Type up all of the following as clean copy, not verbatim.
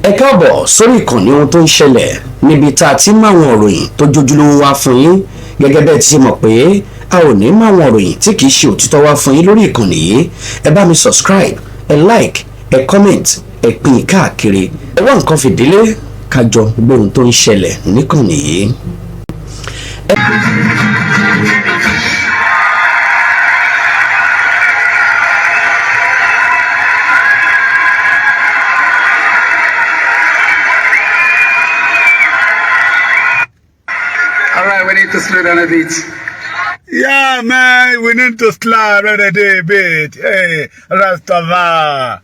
Ẹ káàbọ̀ sórí ìkànnì ohun tó ń ṣẹlẹ̀, níbi tá a ti ń máwọn ìròyìn tó jójúlówó wá fún yín. Gẹ́gẹ́ bẹ́ẹ̀ ti ṣe mọ̀ pé a ò ní máwọn ìròyìn tí kìí ṣe òtítọ́ wá fún yín lórí ìkànnì yìí. Ẹ bá mi subscribe, ẹ like, ẹ comment, ẹ pín in káàkiri. Ẹ wá nǹkan fìdílé kájọ gbóhun tó ń ṣẹlẹ̀ níkànnì yìí. All right, we need to slow down a bit. Yeah, man, we need to slow down a bit. Hey, Rastafari.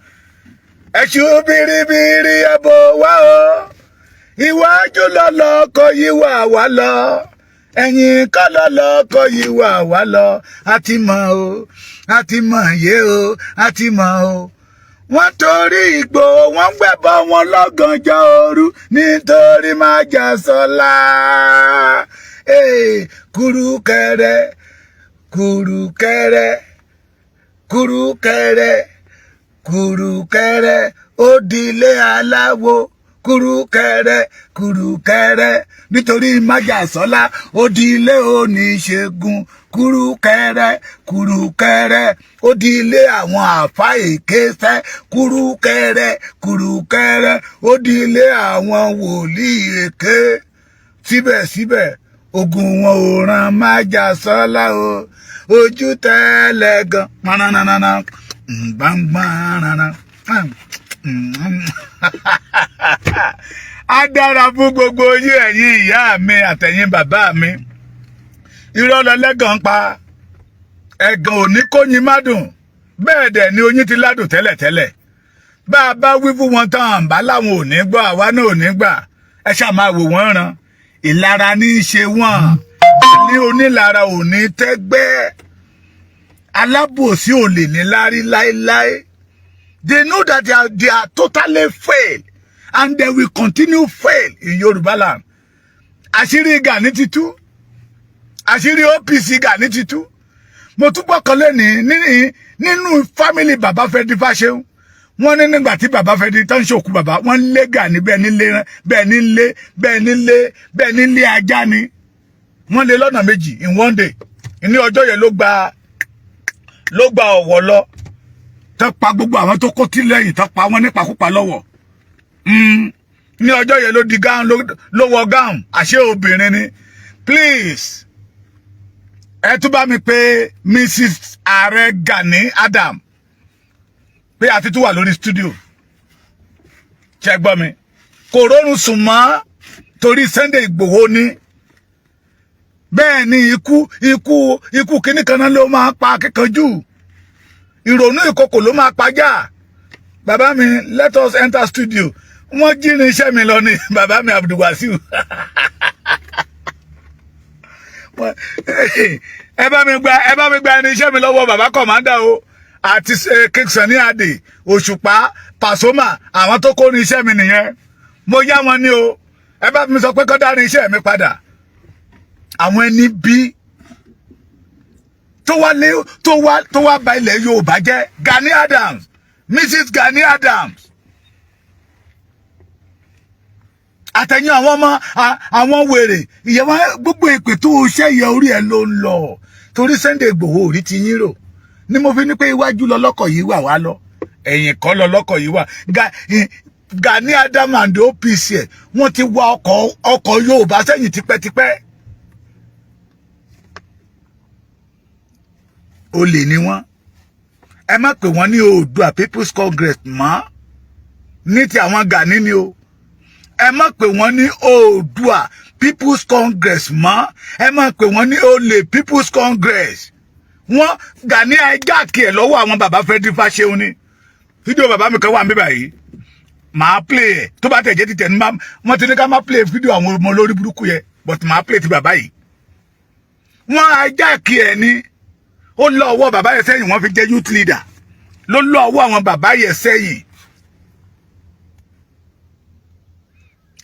Ẹ̀ṣù biribiri ẹ̀bọ̀ wá o. Iwájú lọ́lọ́kọ̀ yìí wà wá lọ. Ẹ̀yìn kọ́ lọ́lọ́kọ̀ yìí wà wá lọ. A ti mọ̀ o, a ti mọ̀ yé o, a ti mọ̀ o. Wọ́n torí Ìgbòho, wọ́n gbẹ̀bọ̀ wọn lọ́gànjọ́ òru nítorí májàsọ́lá. Kùrukẹrẹ, kùrukẹrẹ, kùrukẹrẹ, kùrukẹrẹ, ó dilé aláwo. Kùrukẹrẹ, kùrukẹrẹ, nítorí májàsọ́lá, ó dilé oníṣègùn. Kùrukẹrẹ, kùrukẹrẹ, ó dilé àwọn àfa èké sẹ́. Kùrukẹrẹ, kùrukẹrẹ, ó dilé àwọn wòlíì èké. Síbẹ̀síbẹ̀, ogun wọn ò ràn májàsọ́lá o. Ojú tẹ́lẹ̀ gan pananana gbangbanana. Á dára fún gbogbo yín, ẹ̀yin ìyá mi àtẹ̀yin bàbá mi. Irọ́ lọ́lẹ́gàn pa, ẹ̀gàn ò ní kóyin má dùn. Bẹ́ẹ̀ dẹ̀ ni oyin ti ládùn tẹ́lẹ̀tẹ́lẹ̀. Bá a bá wí fún wọn tán, àǹbá láwọn ò ní gbọ́, àwa náà ò ní gbà. Ẹ ṣáà máa wò wọ́n ràn. Ìlara ní í ṣe wọ́n ní, onílara ò ní tẹ́gbẹ́, alábòsí ò lè ní lárí láéláé. They know that they are totally failed and they will continue fail in Yorùbá land. Àṣírí Gani ti tú, àṣírí OPC Gani ti tú. Mo tún gbọ́kàn lẹ́nìí nínú family bàbá Fẹ́dí Fáṣeun. Wọ́n ní nígbà tí bàbá Fẹ́dí tán ṣòkú bàbá, wọ́n lé Gani bẹ́ẹ̀ nílé, bẹ́ẹ̀ nílé, bẹ́ẹ̀ nílé, bẹ́ẹ̀ nílé ajá ni. Wọ́n lé lọ́nà méjì in one day. Ní ọjọ́ yẹn ló gba ọ̀wọ̀ lọ tó pa gbogbo àwọn tó kó tí lẹ́yìn, tó pa wọ́n nípakúpa lọ́wọ́. Ní ọjọ́ yẹn ló di gown, ló wọ gown, àṣé obìnrin ni. Please, ẹ tún bá mi pé Mrs. Ààrẹ Gani Adam pé a ti tún wà lórí studio. Ṣe gbọ́ mi? Kò rọrùn sùn mọ́ torí Sunday Ìgbòho ni. Bẹ́ẹ̀ ni ikú, ikú, ikú kíní kan náà ló máa pa akíkanjú, ìrònú ìkòkò ló máa pajá. Bàbá mi, let us enter studio. Wọ́n jí irinṣẹ́ mi lọ ní bàbá mi Abdulwasiu. Ẹ bá mi gba irinṣẹ́ mi lọ́wọ́ bàbá commander o, àti King Sunny Adé, Òṣùpá, Pasuma. Àwọn tó kó irinṣẹ́ mi nìyẹn. Mo yá wọn ní o. Ẹ bá mi sọ pé kó dá irinṣẹ́ mi padà. Àwọn ẹni bí tó wá lé tó wá bà ilẹ̀ Yorùbá jẹ́, Gani Adams, Mrs. Gani Adams, àtẹ̀yìn àwọn ọmọ àwọn wèrè ìyẹn, gbogbo èpè tó ṣe yẹ orí ẹ ló ń lọ, torí Sunday Igboho orí ti yín rò ni mo fi ní pé iwájú lọlọ́kọ̀ yìí wà wá lọ, ẹ̀yìn kọ́ lọlọ́kọ̀ yìí wà. Gani Adams and OPC ẹ̀, wọ́n ti wa ọkọ̀ Yorùbá sẹ́yìn tipẹ́tipẹ́. Olè ni wọ́n. Ẹ má pè wọ́n ní Oòduà People's Congress mọ́, ní ti àwọn Gani ni o. Ẹ má pè wọ́n ní Oòduà People's Congress mọ́, ẹ má pè wọ́n ní olè People's Congress. Wọ́n Gani ajáàkì ẹ̀ lọ́wọ́ àwọn bàbá Frederick Fáṣeun ni. Fídíò bàbá mi kan wà níbí báyìí, màá play ẹ̀. Tó bá tẹ̀ jẹ́ títẹ̀ ní, wọ́n ti ní ká má play fídíò àwọn ọmọ olórí burúkú yẹn, but màá play ti bàbá yìí. Wọ́n ajáàkì ẹ̀ ni. Ó lọ ọwọ́ bàbá yẹn sẹ́yìn, wọ́n fi jẹ́ youth leader, ló lọ ọwọ́ àwọn bàbá yẹn sẹ́yìn.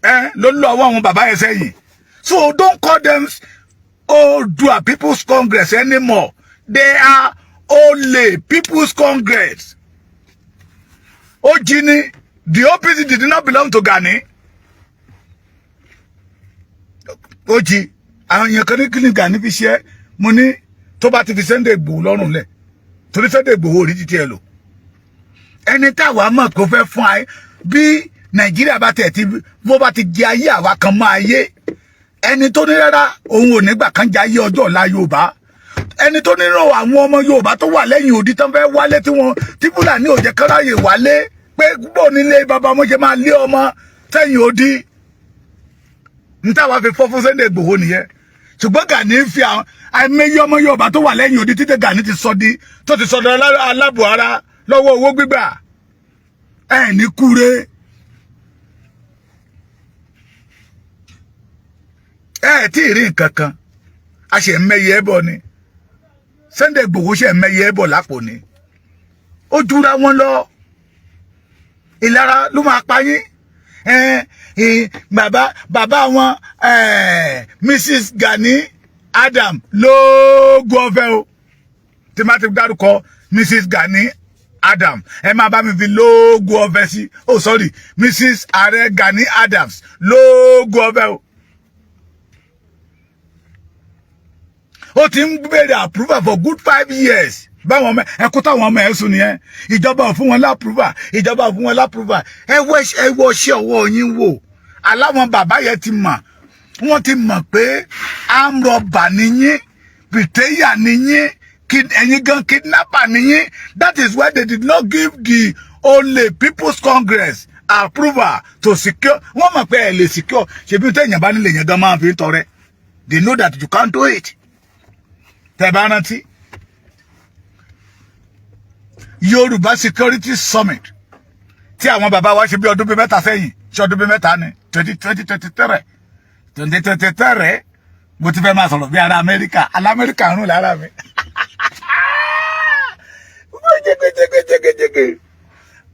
Ẹ ló lọ ọwọ́ àwọn bàbá yẹn sẹ́yìn. So don't call them Oòduà People's Congress anymore. They are Olè People's Congress. Ó jí ní The OPC did not belong to Gani. Ó jí àwọn èèyàn kan ní kí ni Gani fi ṣe é. Mo ní tó bá ti fi Sunday Igboho lọ́rùn lẹ̀, torí Sunday Igboho ò rí títí ẹ lò. Ẹni táwa mọ̀ kó fẹ́ fún ayé bí Nàìjíríà bá tẹ̀ tí bó bá ti jẹ ayé àwa kan mọ́ ayé. Ẹni tó ní rárá, òun ò nígbà kan jẹ ayé ọjọ́ ọ̀la Yorùbá. Ẹni tó nínú àwọn ọmọ Yorùbá tó wà lẹ́yìn odi tán fẹ́ wálé, tí wọ́n tí Fúlàní ò jẹ́ káráyè wálé, pé bó nílé bàbá wọn ṣe máa lé ọmọ sẹ́yìn odi ní táwa fi fọ́ fún Sunday Igboho nìyẹn. Ṣùgbọ́n Gani fi àwọn àìmọye ọmọ Yorùbá tó wà lẹ́yìn odi títí Gani ti sọ di tó ti sọ di aláàbò ara lọ́wọ́ owó gbígbà ẹ̀ ní kúre. Ẹ tí ì rí nǹkan kan, a ṣe ń mẹyẹ bọ ni. Sunday Igboho ṣe ń mẹyẹ bọ lápò ni. Ó jura wọn lọ. Ìlara ló máa pa yín. Bàbá bàbá wọn, Mrs Gani Adam lóògùn ọ̀fẹ́ o. Tí má ti dárúkọ Mrs Gani Adam, ẹ máa bá mi fi lóògùn ọ̀fẹ́ sí. Oh sorry, Mrs Ààrẹ Gani Adams lóògùn ọ̀fẹ́ o. Ó ti ń béèrè approval for good 5 years. Báwọn ọmọ ẹkú táwọn ọmọ ẹ sùn nìyẹn. Ìjọba ò fún wọn l'approval, ìjọba ò fún wọn l'approval. Ẹ wọ ṣé ọwọ́ yín wò. Aláwọn bàbá yẹn ti mọ̀, wọ́n ti mọ̀ pé amrọ̀bà nìyín, betrayer nìyín, ẹ̀yin gan kidnapper nìyín. That is why they did not give the only People's Congress approval to secure. Wọ́n mọ̀ pé ẹ lè secure. Ṣebí tẹ̀yàn bá nílé yẹn gan máa fi ń tọrẹ. They know that you can't do it. Tẹ́ bá rántí Yorùbá Security Summit tí àwọn bàbá wa ṣe bí ọdún bíi 3 sẹ́yìn, ṣe ọdún bíi 3 ní 2023, 2023. Mo ti fẹ́ máa sọ̀rọ̀ bí ará Amẹ́ríkà, alamẹ́ríkà ń rùn lára mi. Jẹgẹjẹgẹjẹgẹjẹgẹ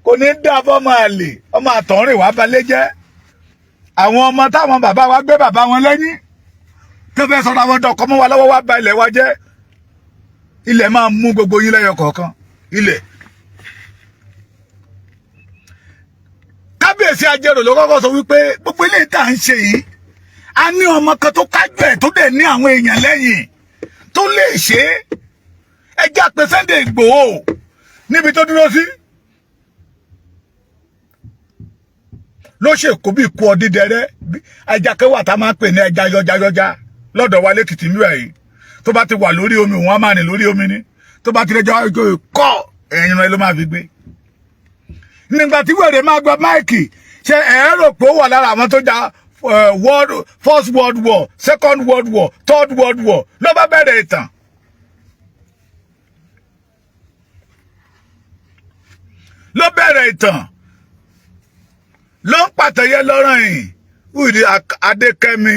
kò ní dá fọmọ àlè, ọmọ àtọ̀rìn wàá balẹ̀ jẹ́. Àwọn ọmọ táwọn bàbá wa gbé bàbá wọn lẹ́yìn tó fẹ́ sọ̀rọ̀ àwọn dọ̀kọ́ mọ́ wa lọ́wọ́ wá ba ilẹ̀ wa jẹ́. Ilẹ̀ máa mú gbogbo yín lẹ́yọ kọ̀ọ̀kan ilẹ̀. Kábíyèsí Ajérò ló kọ́kọ́ sọ wípé gbogbo ilé tá à ń ṣe yìí, a ní ọmọ kan tó kájú ẹ̀, tó dẹ̀ ní àwọn èèyàn lẹ́yìn tó lè ṣe é. Ẹ já pé Sunday Igboho níbi tó dúró sí ló ṣe kó bí ikú ọdídẹrẹ́. Ẹja kẹwà tá a máa ń pè ní ẹja yọjayọja lọ́dọ̀ wa lẹ́kìtì níbẹ̀ yìí, tó bá ti wà lórí omi, òun á máa rìn lórí omi ni. Tó bá ti rẹjọ ọjọ́ kọ́ ẹ̀yìn rẹ ló máa fi gbé. Nígbà tí wèrè máa gba mic, ṣe ẹ̀ rò pé ó wà lára àwọn tó ja First World War, Second World War, Third World War? Ló bá bẹ̀rẹ̀ ìtàn. Ló bẹ̀rẹ̀ ìtàn, ló ń pàtẹ́yẹ lọ́rọ̀ yìí. Wíìdì Adékẹ́mi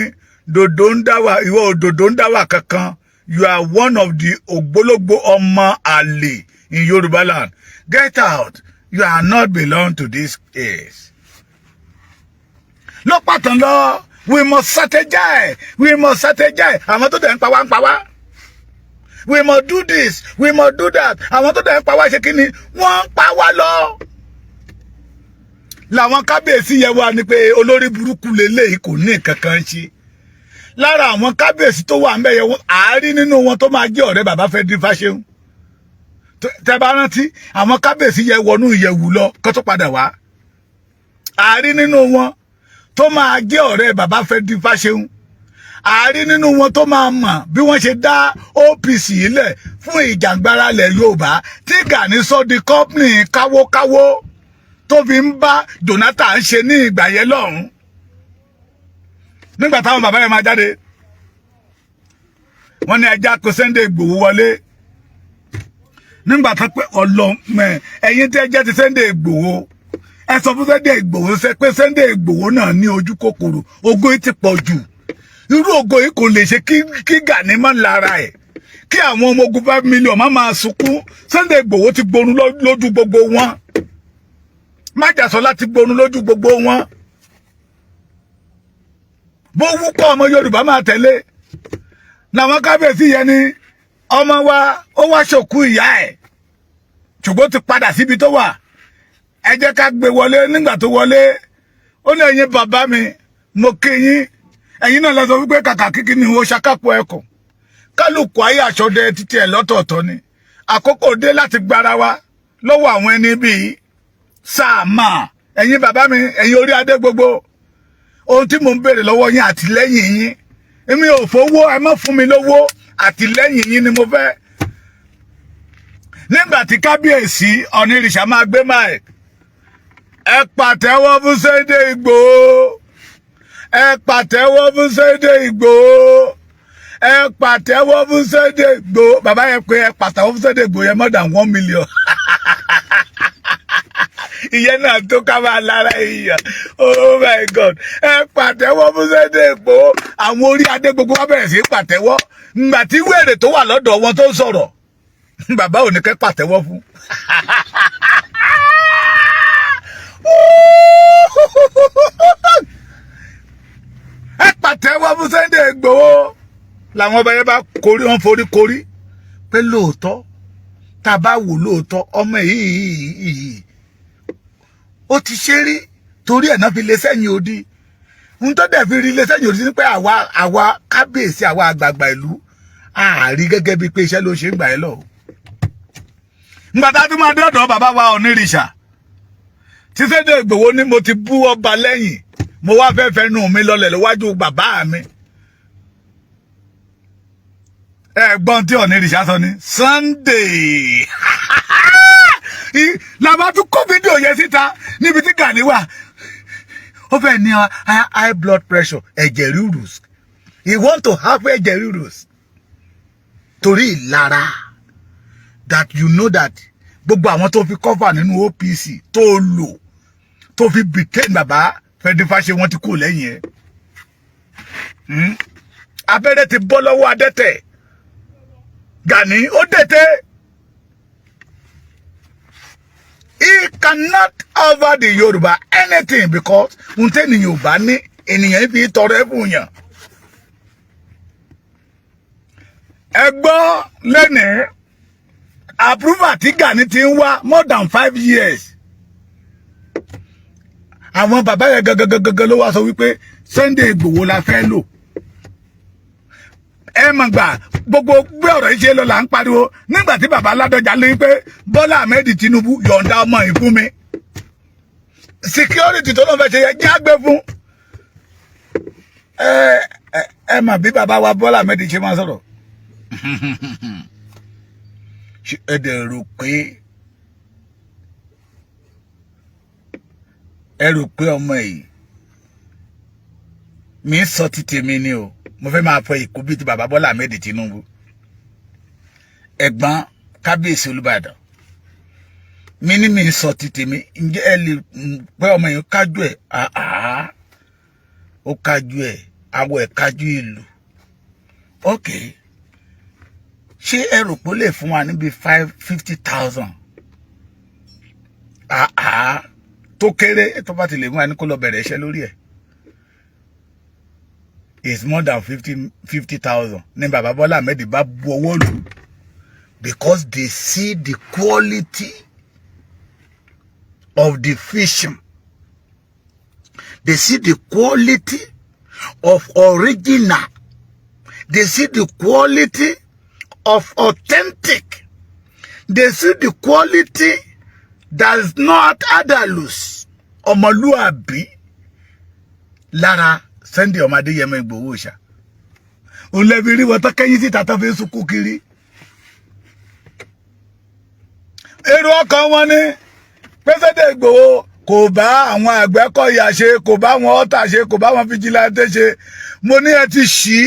dòdò ń dáwà, ìwọ òdòdó ń dáwà kankan. You are one of the ògbólógbò ọmọ àlè in Yorùbá land. Get out, you are not belong to this case. Ló pàtàn lọ. We must strategize, we must strategize. Àwọn tó dẹ̀ ń pa wá ń pa wá. We must do this, we must do that. Àwọn tó dẹ̀ ń pa wá ṣe kí ni? Wọ́n ń pa wá lọ. Làwọn kábíyèsí yẹn wà ní pé olórí burúkú lélẹ́yìí, kò ní nǹkan kan ṣe. Lára àwọn kábíyèsí tó wà ńbẹ̀ yẹn, àárín nínú wọn tó máa jẹ́ ọ̀rẹ́ bàbá Fẹ́dí Fáṣẹ̀hùn. Tẹ́ bá rántí, àwọn kábíyèsí yẹn wọnú ìyẹ̀wù lọ kó tó padà wá. Àárín nínú wọn tó máa jẹ́ ọ̀rẹ́ bàbá Fẹ́dí Fáṣẹ̀hùn. Àárín nínú wọn tó máa mọ̀ bí wọ́n ṣe dá OPC lẹ̀ fún ìjàngbara ilẹ̀ Yorùbá tí Gani sọ di company káwókáwó tó fi ń bá Jonathan ṣe ní ìgbà yẹn lọ́hùn. Nígbà táwọn bàbá yẹn máa jáde, wọ́n ní ẹja kó Sunday Igboho wọlé. Nígbà tó pé ọlọmọ ẹ̀yin tẹ́ jẹ́ ti Sunday Igboho, ẹ sọ fún Sunday Igboho ṣe pé Sunday Igboho náà ní ojú kòkòrò. Ògo yìí ti pọ̀ jù. Irú ògo yìí kò lè ṣe kí Gani má lára ẹ̀, kí àwọn ọmọ ogun 5 million má máa sunkún. Sunday Igboho ti gborun lójú gbogbo wọn. Májàsọ́lá ti gborun lójú gbogbo wọn. Bó wúkọ́, ọmọ Yorùbá máa tẹ̀lé. Làwọn kábíyèsí yẹn ni ọmọ wa ó wá ṣòkú ìyá ẹ̀, ṣùgbọ́n ti padà síbi tó wà. Ẹ jẹ́ ká gbé wọlé. Nígbà tó wọlé, ó ní, "Ẹ̀yin bàbá mi, mo kí yín. Ẹ̀yin náà lọ sọ wípé kàkà kíkí ni ó ṣakápò ẹkùn, kálukú ayé àṣọdẹ títí ẹ̀ lọ́tọ̀ọ̀tọ̀ ni. Àkókò dé láti gbára wa lọ́wọ́ àwọn ẹni bíi sáàmà. Ẹ̀yin bàbá mi, ẹ̀yin orí adé gbogbo, ohun tí mò ń béèrè lọ́wọ́ yín, àtìlẹ́yìn yín. Èmi ò fowó, ẹ má fún mi lówó, àtìlẹ́yìn yín ni mo fẹ́." Nígbà tí kábíyèsí Ọ̀nìrìṣà máa gbé mic, "Ẹ pàtẹ́wọ́ fún Sunday Igboho, ẹ pàtẹ́wọ́ fún Sunday Igboho, ẹ pàtẹ́wọ́ fún Sunday Igboho." Bàbá yẹn pé "ẹ pàtẹ́wọ́ fún Sunday Igboho" yẹn more than 1 million. Ìyẹn náà tó ká máa lára èèyàn. Oh my God! "Ẹ pàtẹ́wọ́ fún Sunday Igboho." Àwọn orí adé gbogbo wa bẹ̀rẹ̀ sí pàtẹ́wọ́. Ngbà tí wèrè tó wà lọ́dọ̀ wọn tó ń sọ̀rọ̀, bàbá ò ní kẹ́ pàtẹ́wọ́ fún. "Ẹ pàtẹ́wọ́ fún Sunday Igboho" làwọn ọba yẹn bá korí, wọn forí korí pé lóòótọ́, tá a bá wò lóòótọ́, ọmọ yìí ó ti ṣe rí, torí ẹ̀ náà fi lé sẹ́yìn odi. N tó dẹ̀ fi rí lé sẹ́yìn odi ni pé àwa kábíyèsí, àwa àgbààgbà ìlú, àárí gẹ́gẹ́ bíi pé iṣẹ́ ló ṣe ń gbà ẹ́ lọ. Ngbà tá a tún máa dé ọ̀dọ̀ bàbá wa Onírìṣà tí Sunday Igboho ní, "Mo ti bú ọba lẹ́yìn, mo wá fẹ́ fẹnu mi lọlẹ̀ lọ́wájú bàbá mi." Ẹ̀gbọ́n tí Onírìṣà sọ ní Sunday làbá tún kó fídíò yẹn síta níbi tí Gani wà, ó fẹ́ ní high blood pressure, ẹ̀jẹ̀ ríru. He want to have ẹ̀jẹ̀ ríru torí ìlara that you know that gbogbo àwọn tó fi cover nínú OPC, tó lò tó fi betray bàbá Fẹ́dí Fáṣe, wọ́n ti kú lẹ́yìn ẹ̀. Abẹ́rẹ́ ti bọ́ lọ́wọ́ adẹ́tẹ̀. Gani ó dẹ̀tẹ̀. He cannot offer the Yoruba anything because n tẹ́nìyàn ò bá ní, ènìyàn fi tọrọ ẹ̀ fún yàn. Ẹ gbọ́ lẹ́nìí, approval tí Gani ti ń wá more than 5 years, àwọn bàbá yẹn gangan ló wá sọ wípé Sunday Igboho la fẹ́ lò. Ẹ mọ̀ gbà gbogbo bí ọ̀rọ̀ yìí ṣe lọ là ń pariwo nígbà tí bàbá Ládọjà lé pé Bọ́lá Ahmed Tinubu yọ̀ǹda ọmọ yìí fún mi, security tó lọ́n fẹ́ ṣe yẹ jẹ́ àgbẹ̀ fún ẹ. Ẹ mà bí bàbá wa Bọ́lá Ahmed ṣe máa sọ̀rọ̀, ẹ dẹ̀ rò pé ẹ rò pé ọmọ yìí mi ń sọ ti tèmi ni o. Mo fẹ́ máa fọ ìkú bíi ti bàbá Bọ́lá Ahmed Tinubu, ẹ̀gbọ́n kábíyèsí Olúbàdàn mi ní mi ń sọ ti tèmi. Ǹjẹ́ ẹ lè pé ọmọ yìí kájú ẹ̀? Àá, ó kájú ẹ̀, awọ ẹ̀ kájú ìlú. Ok, ṣé ẹ rò pé ó lè fún wa níbi 550,000? Àá, tó kéré tó bá ti lè mú ẹni kó lọ bẹ̀rẹ̀ iṣẹ́ lórí ẹ̀ is more than 50,000 ní bàbá Bọ́lá Ahmed bá bu ọwọ́ lù, because they see the quality of the vision, they see the quality of original, they see the quality of authentic, they see the quality that is not adalus, ọmọlúàbí lára Sunday ọmọ Adéyẹmọ Ìgbòho ṣá. Òun lẹbi rí wọn tó kẹ́yìn síta tó fi ń sunkún kiri. Èrò ọkàn wọn ni pẹ́sẹ́dẹ̀ Ìgbòho kò bá àwọn Àgbẹ̀kọ̀yà ṣe, kò bá àwọn ọ̀tà ṣe, kò bá àwọn vigilante ṣe. Mo ní ẹ ti ṣí.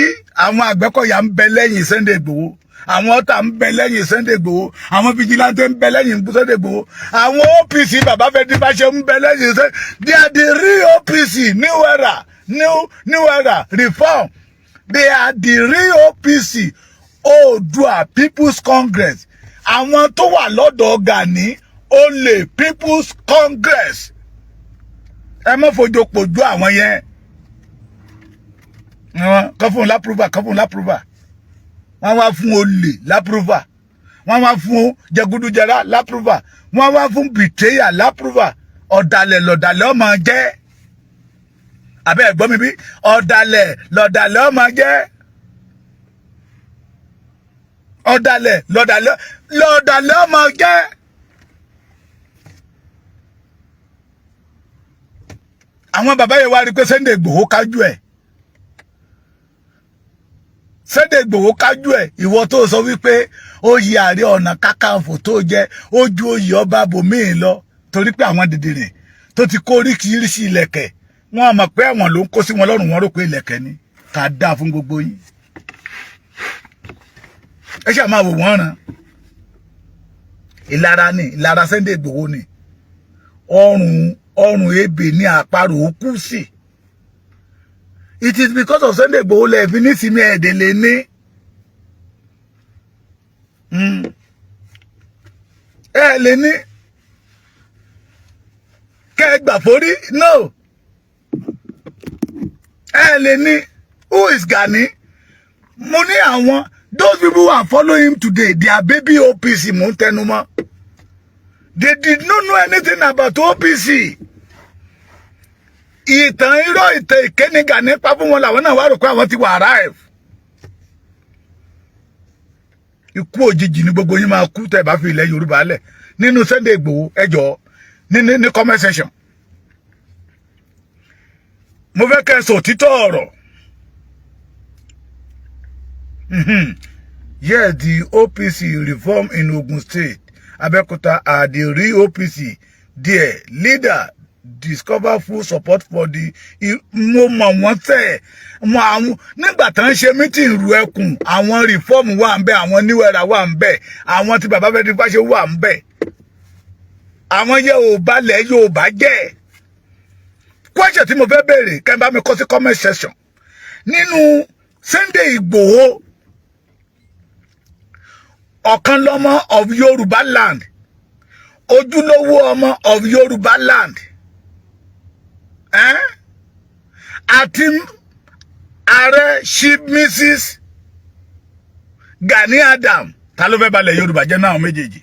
Àwọn Àgbẹ̀kọ̀yà ń bẹ lẹ́yìn Sunday Ìgbòho, àwọn ọ̀tà ń bẹ lẹ́yìn Sunday Ìgbòho, àwọn vigilante ń bẹ lẹ́yìn Sunday Ìgbòho, àwọn OPC bàbá fẹ́ bá ṣe ń bẹ lẹ́yìn Sunday. They are the real OPC, new era, new era reform. They are the real OPC, Oòduà People's Congress. Àwọn tó wà lọ́dọ̀ Gani, olè People's Congress, ẹ má fojú pòjú àwọn yẹn. Kọ́ fún l'approval, kọ́ fún l'approval. Wọ́n wá fún olè l'approval, wọ́n wá fún jẹgúdújẹrá l'approval, wọ́n wá fún betrayer l'approval. Ọ̀dàlẹ̀ lọ̀dàlẹ̀ ọmọ jẹ́. Àbẹ́ ẹ̀gbọ́n mi bí? Ọ̀dàlẹ̀ lọ̀dàlẹ̀ ọmọ jẹ́. Ọ̀dàlẹ̀ lọ̀dàlẹ̀ ọmọ jẹ́. Àwọn bàbá yẹn wá rí i pé Sunday Igboho kájú ẹ̀. Sunday Igboho kájú ẹ̀. Ìwọ tó sọ wípé oyè Ààrẹ Ọ̀nà Kakanfò tó jẹ́ ó ju oyè ọba bòmíì lọ, torí pé àwọn dìdìrìn tó ti kó oríṣiríṣi ìlẹ̀kẹ̀, wọn mọ̀ pé ẹ̀wọ̀n ló ń kó sí wọn lọ́rùn. Wọn rò pé ìlẹ̀kẹ̀ ni. Ká dáa fún gbogbo yín. Ẹ ṣáà máa wò wọ́n ràn. Ìlara ni, ìlara Sunday Igboho ni. Ọrùn ebè ní àparò ó kú sí. It is because of Sunday Igboho lẹ́ẹ̀fi nísìmí ẹ̀ẹ́dẹ̀ lè ní. Ẹ lè ní kẹ́ ẹ gbà forí. No, ẹ lè ní. Who is Gani? Mo ní àwọn, those people who are following him today, they are baby OPC. Mo ń tẹnu mọ́, they did not know anything about OPC. Ìtàn irọ́, ìtàn èké ni Gani pa fún wọn. Làwọn náà wá rò pé àwọn ti wà arrive. Ikú òjijì ni gbogbo yín máa kú tẹ́ ẹ bá fi ilẹ̀ Yorùbá lẹ̀. Nínú Sunday Igboho, ẹ jọ̀ọ́, ní comment section, mo fẹ́ kẹ́ ẹ sọ òtítọ́ ọ̀rọ̀. Yes, the OPC reform in Ogun State, Abeokuta are the real OPC there. Leader discover full support for the. Mo mọ̀ wọ́n tẹ̀ mọ àwọn nígbà tó ń ṣe meeting ìrù ẹkùn. Àwọn reform wà ń bẹ, àwọn new era wà ń bẹ, àwọn tí bàbá fẹ́ẹ́ fàṣẹ wà ń bẹ. Àwọn yẹ ò balẹ̀ Yorùbá jẹ́. Question tí mo fẹ́ béèrè, kẹ́ ẹ bá mi kọ sí comment section: nínú Sunday Igboho, ọ̀kan lọ́mọ of Yorùbá land, ojúlówó ọmọ of Yorùbá land, eh? Àti ààrẹ Chief Mrs Gani Adam, ta ló fẹ́ balẹ̀ Yorùbá jẹ́ náà méjèèjì?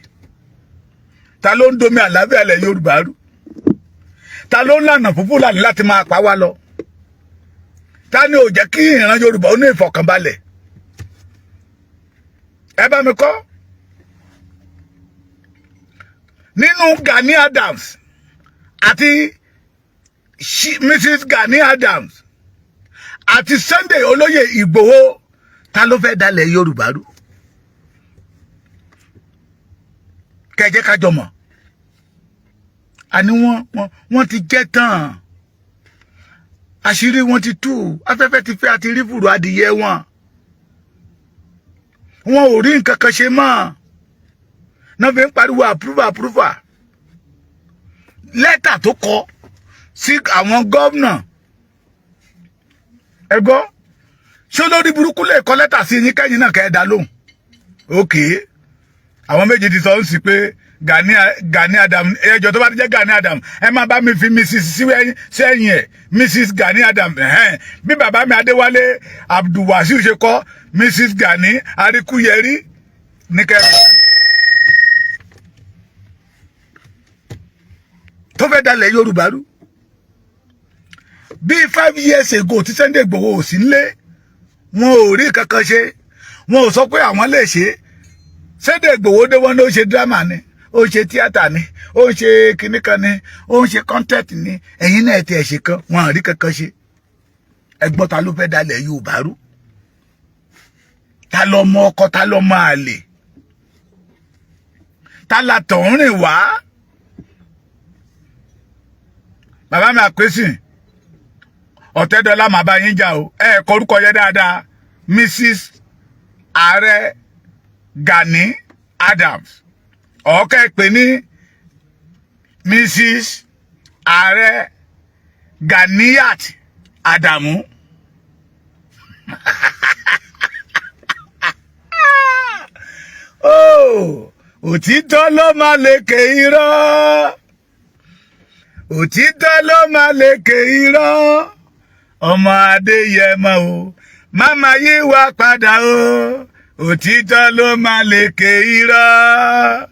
Ta ló ń domi àlàáfíà lẹ̀ Yorùbá rú? Ta ló ń lànà fún Fúlàní láti máa pa wá lọ? Ta ni ò jẹ́ kí ìran Yorùbá ó ní ìfọ̀kànbalẹ̀? Ẹ bá mi kọ́. Nínú Gani Adams àti Mrs Gani Adams àti Sunday Olóyè Ìgbòho, ta ló fẹ́ dalẹ̀ Yorùbá rú? Kẹjẹ kájọ mọ̀. Àní wọ́n ti jẹ́ tán, àṣírí wọn ti tú, afẹ́fẹ́ ti fẹ́ àti rí fùrù adìyẹ wọn. Wọn ò rí nǹkan kan ṣe mọ́ náà fi ń pariwo approval, approval. Lẹ́tà tó kọ sí àwọn gómìnà, ẹ gbọ́, ṣé olórí burúkú lè kọ lẹ́tà sí yín kẹ́yìn náà kẹ́ ẹ dá lóhùn? Òkè àwọn méjì ti sọ ń sì pé Gani Adam, ẹjọ́ tó bá ti jẹ́ Gani Adam, ẹ má bá mi fi Mrs sẹ́yìn ẹ̀, Mrs Gani Adam. Bí bàbá mi Adéwálé Abdulwasiu ṣe kọ́ Mrs Gani Arikuyeri ní kẹrin tó fẹ́ dalẹ̀ Yorùbá rú. Bíi 5 years ago tí Sunday Igboho ò sí nílé, wọn ò rí kankan ṣe. Wọn ò sọ pé àwọn lè ṣe. Sunday Igboho dé, wọn ló ṣe drama ni, ó ń ṣe tíátà ni, ó ń ṣe kinní kan ni, ó ń ṣe content ni. Ẹ̀yin náà ti ẹ̀ ṣe kan, wọn ò rí kankan ṣe. Ẹgbọ́n, ta ló fẹ́ dalẹ̀ Yorùbá rú? Ta ló mọ ọkọ? Ta ló mọ àlè? Ta la tọ̀ ń rìn wá? Bàbá mi àpèsìn ọ̀tẹ́dọ́lá, màá bá yín jà o. Ẹ kọ orúkọ yẹn dáadáa: Mrs Ààrẹ Gani Adams, ọ̀ọ́kẹ́ pè ní Mrs Ààrẹ Ganiyat Adamu. Oh, òtítọ́ ló máa lékè irọ́, òtítọ́ ló máa lékè irọ́. Ọmọ Adéyẹmọ o, máma yí wa padà o. Òtítọ́ ló máa lékè irọ́,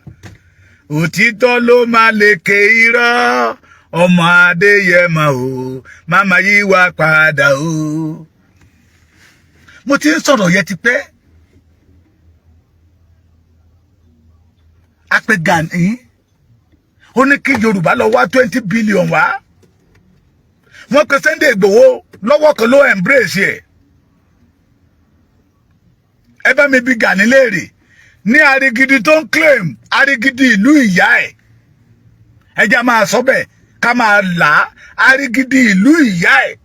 òtítọ́ ló máa lékè irọ́. Ọmọ Adéyẹmọ o, máma yí wa padà o. Mo ti ń sọ̀rọ̀ yẹn ti pẹ́. Apẹ Gani, ó ní kí Yorùbá lọ wá 20 billion wá. Wọ́n pe Sunday Igboho lọ́wọ́ kan, ló embrace ẹ̀. Ẹ bá mi bi Gani léèrè ní Arigidi tó ń claim Arigidi ìlú ìyá ẹ̀. Ẹ jẹ́ máa sọ bẹ́ẹ̀, ká máa là á. Arigidi ìlú ìyá ẹ̀,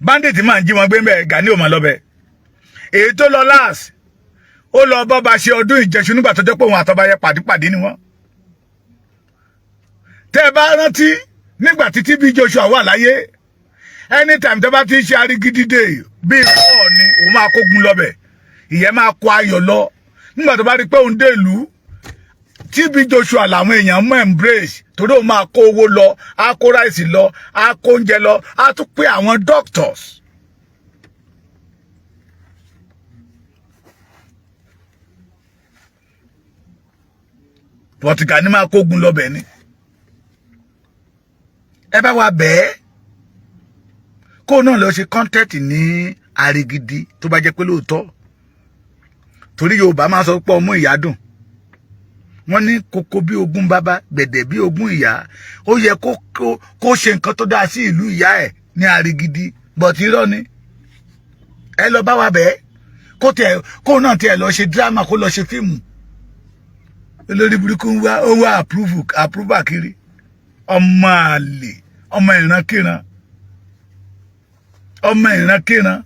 bandit máa ń jí wọn gbé mbẹ. Gani ò máa lọ bẹ. Èyí tó lọ last, ó lọ bọ́ba ṣe ọdún Ìjẹ̀ṣu nígbà tó jẹ́ pé òun àtọba yẹ pàdípàdé ni wọ́n. Tẹ́ ẹ bá rántí nígbà tí TB Joshua wà láyé, anytime tó bá ti ń ṣe Arigidi day bíi kọ́ọ̀ ni òun máa kógun lọ́bẹ̀, ìyẹn máa kó ayọ̀ lọ. Nígbà tó bá rí pé òun dé ìlú, TB Joshua làwọn èèyàn mú embrace, torí òun máa kó owó lọ, á kó rice lọ, á kó oúnjẹ lọ, á tún pé àwọn doctors. But Gani máa kógun lọ́bẹ̀ ni. Ẹ bá wa bẹ́ẹ̀ kó náà lọ ṣe content ní Arigidi, tó bá jẹ́ pé lóòótọ́, torí Yorùbá máa sọ pé ọmú ìyá dùn, wọ́n ní kókó bí ogún bàbá, gbẹ̀dẹ̀ bí ogún ìyá. Ó yẹ kó ṣe nǹkan tó dáa sí ìlú ìyá ẹ̀ ní Arigidi, but irọ́ ni. Ẹ lọ bá wa bẹ́ẹ̀ kó tiẹ̀ kó náà tiẹ̀ lọ ṣe drama, kó lọ ṣe fíìmù. Olórí burúkú ń wá, ó wá approve kiri. Ọmọ àlè, ọmọ ìrankíran, ọmọ ìrankíran.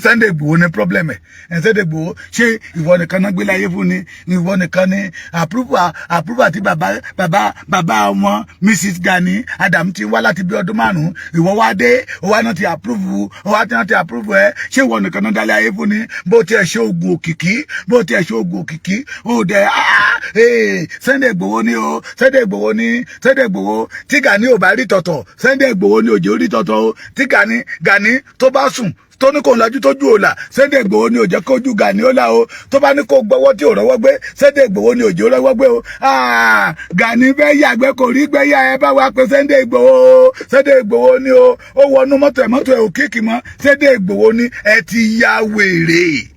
Sunday Igboho ní problem ẹ̀. Sunday Igboho, ṣé ìwọ nìkan náà gbé láyé fún ni? Ìwọ nìkan ni approval tí bàbá bàbá bàbá wọn Mrs Gani Adam ti wá láti bí ọdún 5. Ìwọ wá dé, ó wá náà ti approve, ó wá náà ti approve ẹ. Ṣé ìwọ nìkan náà dálé ayé fún ni? Bó tiẹ̀ ṣe oògùn òkìkí, bó tiẹ̀ ṣe oògùn òkìkí, ó dẹ̀ Sunday Igboho ni o. Sunday Igboho ni. Sunday Igboho tí Gani ò bá rí tọ̀tọ̀, Sunday Igboho ni òjò rí tọ̀tọ̀ o. Tí Gani tó bá sùn, tó ní kò lajú tójú òòlà, Sunday Igboho ni ò jẹ́ kójú Gani ó là o. Tó bá ní kó gbọ́wọ́ tí ò rọ́wọ́ gbé, Sunday Igboho ni òjò rọ́wọ́ gbé o. Gani fẹ́ yàgbẹ́ kò rí gbẹ́yà, ẹ bá wa pé Sunday Igboho. Sunday Igboho ni o. Ó wọnú mọ́tò ẹ̀, mọ́tò ẹ̀ ò kick mọ́, Sunday Igboho ni. Ẹ ti ya wèrè.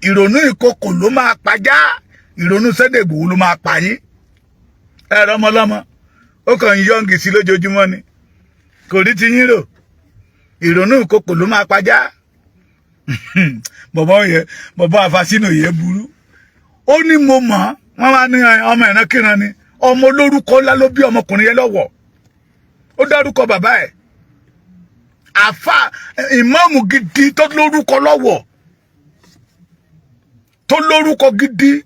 Ìrònú ìkokò ló máa pajá, ìrònú Sunday Igboho ló máa pa yín. Ẹ̀rọ ọmọlọ́mọ ó kàn ń yọ̀ǹgì sí lójoojúmọ́ ni, kò rí ti yín rò. Ìrònú ìkokò ló máa pajá. Bọ̀bọ̀ yẹn, bọ̀bọ̀ àfàsínà yẹn burú. Ó ní mo mọ̀ wọ́n máa ní ọmọ ìrankíran ni. Ọmọ olórúkọ ńlá ló bí ọmọkùnrin yẹn lọ́wọ́. Ó dárúkọ bàbá ẹ̀, àfà ìmáàmù gidi tó lórúkọ lọ́wọ́, tó lórúkọ gidi.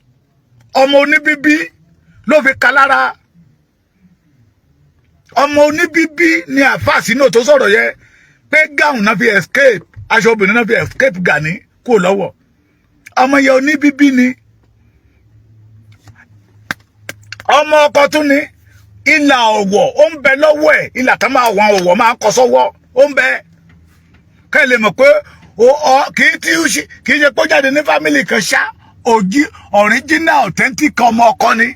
Ọmọ oníbíbí ló fi ka lára. Ọmọ oníbíbí ni àfà sínú tó sọ̀rọ̀ yẹn pé gown náà fi escape, aṣọ obìnrin náà fi escape Gani kúrò lọ́wọ́. Ọmọ yẹn oníbíbí ni, ọmọ ọkọ tún ni. Ìlà ọ̀wọ̀ ó ń bẹ lọ́wọ́ ẹ̀, ìlà tá máa wọn ọ̀wọ̀ máa kọ sọ́wọ́ ó ń bẹ. Ká lè mọ̀ pé kì í tí kì í ṣe pé ó jáde ní family kan ṣá, òjì original authentic ọmọ ọkọ ni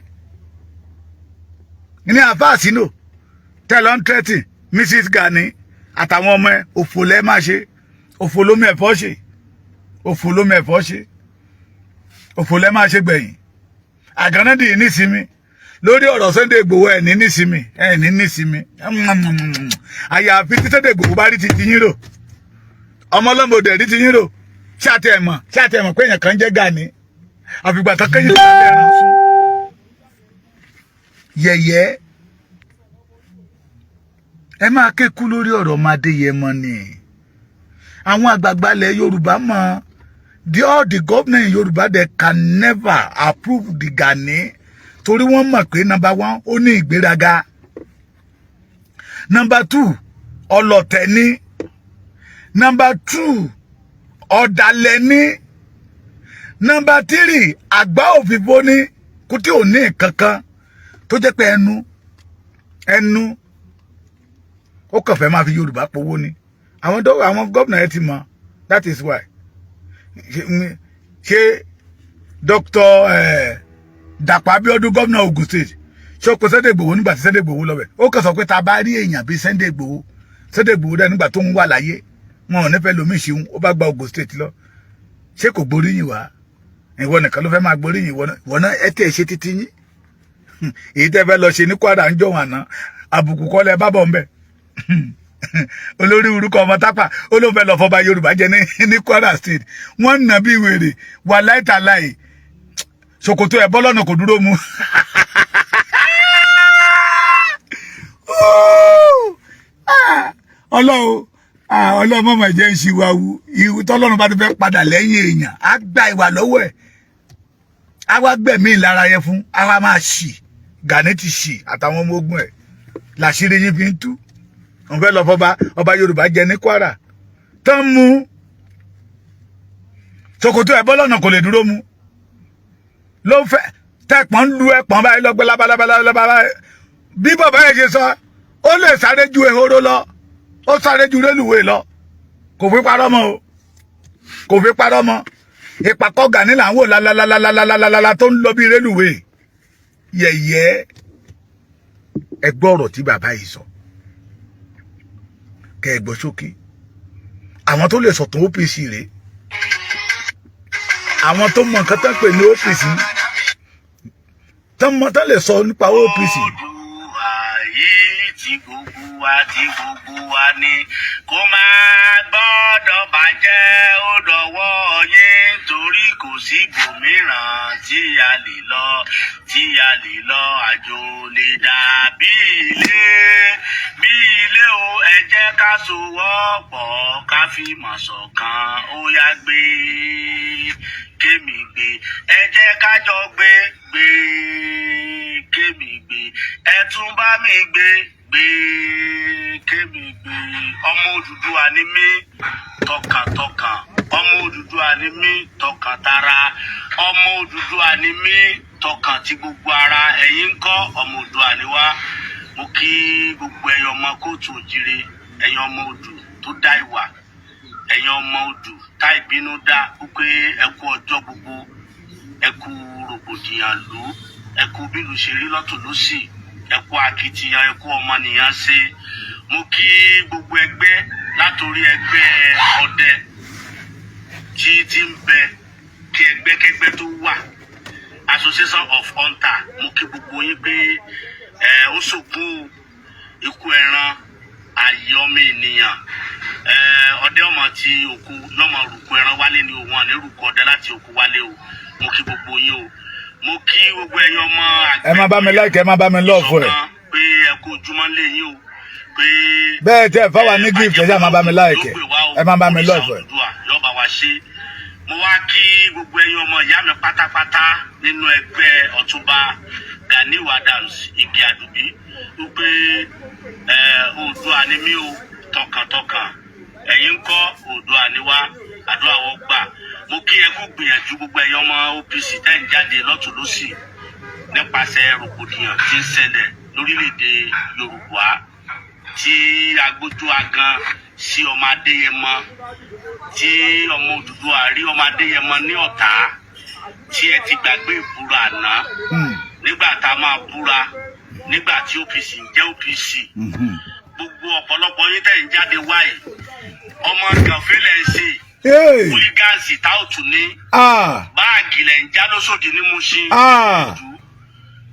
ní àfáà sínú tẹ́lọ̀ ń tẹ́tì. Mrs Gani àtàwọn ọmọ ẹ, òfò lẹ́ máa ṣe, òfò lómi ẹ̀fọ́ ṣe, òfò lómi ẹ̀fọ́ ṣe, òfò lẹ́ máa ṣe gbẹ̀yìn. Àgànnàdì nísìmí lórí ọ̀rọ̀ Sunday Igboho, ẹ̀ ní nísìmí, ẹ̀ ní nísìmí, àyàfi tí Sunday Igboho bá rí ti ti yín rò. Ọmọ ọlọ́mọdé rí ti yín rò. Ṣáàtì ẹ̀mọ̀, ṣáàtì ẹ̀mọ̀ pé èèyàn kan jẹ́ Gani, àfìgbà tán kẹ́yìn tó bá ẹran sún yẹ̀yẹ́. Ẹ máa kékú lórí ọ̀rọ̀ ọmọ Adéyẹmọ ni. Àwọn àgbààgbà ilẹ̀ Yorùbá mọ̀, all the governor in Yorùbá, they can never approve the Gani, torí wọ́n mọ̀ pé number one, ó ní ìgbéraga, number two, ọlọ̀tẹ̀ ní, number two, ọ̀dàlẹ̀ ní, number three, àgbá òfìfo ní, kò tí ò ní kankan tó jẹ́ pé ẹnu ẹnu ó kàn fẹ́ máa fi Yorùbá powó ni. Àwọn gómìnà yẹn ti mọ̀. That is why ṣe Dr. Dàpọ̀ Abíọ́dún, gómìnà Ogun State, ṣé ó kó Sunday Igboho nígbà tí Sunday Igboho lọ bẹ̀? Ó kàn sọ pé tá a bá rí èèyàn bíi Sunday Igboho, Sunday Igboho dẹ́ nígbà tó ń wà láyé, wọn ò nífẹ̀ẹ́ lómi ìṣeun. Ó bá gba Ogun State lọ, ṣé kò gbóríyìn wá? Ìwọ nìkan ló fẹ́ máa gbóríyìn. Ìwọ náà ẹ tẹ̀ ṣe títí yín. Èyí tẹ́ fẹ́ lọ ṣe ní Kwara ń jọ̀wọ́n àná, àbùkù kọ́ lẹ bá bọ̀ ń bẹ̀. Olórí orúkọ ọmọ tápà, ó ló fẹ́ lọ fọba Yorùbá jẹ ní Kwara State. Wọ́n nà bí wèrè wà láìtàláì, ṣòkòtò ẹ̀ bọ́lọ́nà kò dúró mu. Ọlọ́run, Ọlọ́run, mọ̀mọ́ jẹ́ ń ṣìwàwù. Ìwú tọ́lọ́run bá ti fẹ́ padà lẹ́yìn èèyàn, á gba ìwà lọ́wọ́ ẹ̀, á wá gbẹ̀mí ìlara yẹn fún, á wá máa ṣì. Gani ti ṣì àtàwọn ọmọ ogun ẹ̀, làṣírí yín fi ń tú. Òun fẹ́ lọ fọba ọba Yorùbá jẹ ní Kwara tán, mú ṣòkòtò ẹ̀ bọ́lọ́nà kò lè dúró mu, ló ń fẹ́ tẹ̀pọ̀n ń lu ẹ̀pọ̀n báyìí lọ́gbẹ́ labalábá. Bí bàbá yẹn ṣe sọ, ó lè sáré ju ehoro lọ, ó sáré ju rélùwé lọ. Kò fi parọ́ mọ́ o, kò fi parọ́ mọ́. Ìpàkọ́ Gani là ń wò lálálálálálálá tó ń lọ bí rélùwé. Yẹ̀yẹ́, ẹ gbọ́ ọ̀rọ̀ tí bàbá yìí sọ, kẹ́ ẹ gbọ́ ṣókí. Àwọn tó lè sọ̀tún OPC rèé, àwọn tó mọ nǹkan tó ń pè ní OPC, tó mọ tó lè sọ nípa OPC. Oòduà yìí tí gbogbo wa ní kó máa gbọ́dọ̀ bàjẹ́. Ó dọ̀wọ́ yín, torí kò sí ibòmíràn tí a lè lọ. Àjò lè dàbí ilé, bí ilé o. Ẹ jẹ́ ká sowọ́pọ̀, ká fìmọ̀ ṣọ̀kan. Ó yá, gbé kémi gbé, ẹ jẹ́ ká jọ gbé, gbé kémi gbé, ẹ tún bá mi gbé, gbé kémi gbé. Ọmọ Odùduwà ni mí tọkàntọkàn, ọmọ Odùduwà ni mí tọkàntara, ọmọ Odùduwà ni mí tọkàn tí gbogbo ara. Ẹ̀yin ńkọ́? Ọmọ Odùduwà ni wá. Mo kí gbogbo ẹ̀yin ọmọ kóòtù òjìrè, ẹ̀yin ọmọ Odù tó dá ìwà, ẹ̀yin ọmọ Odù tá ìbínú dá, wípé ẹ kú ọjọ́ gbogbo, ẹ kú rògbòdìyàn lù, ẹ kú bílù ṣe rí lọ́tún lọ́sì, ẹ kú akitiyan, ẹ kú ọmọnìyàn ṣe. Mo kí gbogbo ẹgbẹ́, látòrí ẹgbẹ́ ọdẹ tí tí ń bẹ kí ẹgbẹ́kẹ́gbẹ́ tó wà, Association of Hunter. Mo kí gbogbo yín pé ẹ ó sòkún ikú ẹran ààyè ọmọ ènìyàn. Ẹ ọdẹ ọmọ tí òkú yọmọ rùkú ẹran wálé ni òun àní rùkú ọdẹ láti òkú wálé o. Mo kí gbogbo yín o. Mo kí gbogbo ẹ̀yin ọmọ àgbẹ̀ Ẹ má bá mi like, ẹ má bá mi love ẹ. Ìṣọ̀kan, pé ẹ kú ojúmọ́ lé yín o, pé Bẹ́ẹ̀ tẹ́ fáwa ní gift, ẹ ṣáà má bá mi like, ẹ má bá mi love ẹ. Yóò bá wa ṣe. Mo wá kí gbogbo ẹ̀yin ọmọ ìyá mi pátápátá nínú ẹgbẹ́ Ọ̀túnba Ganiu Adams Igi Àdùbí, wípé ẹ Oòduà ni mí o tọkàntọkàn. Ẹ̀yin ń kọ́? Oòduà ni wá, àdúrà wọ́n gbà. Mo kí ẹ kú gbìyànjú, gbogbo ẹ̀yin ọmọ OPC tẹ́ ń jáde lọ́tùn lósì nípasẹ̀ rògbòdìyàn tí ń ṣẹlẹ̀ lórílẹ̀‐èdè Yorùbá, tí agbójú agan sí ọmọ Adéyẹmọ, tí ọmọ Odùduwà rí ọmọ Adéyẹmọ ní ọ̀tá, tí ẹ ti gbàgbé ìbúra àná nígbà tá a máa búra, nígbà tí OPC ń jẹ́ OPC. Gbogbo ọ̀pọ̀lọpọ̀ yín tẹ̀ ń jáde wáyé, ọmọ gànfẹ́ lẹ̀ ń ṣe, hooligans táòtù ní báàgì lẹ̀ ń já lóṣòdì ní Mushin,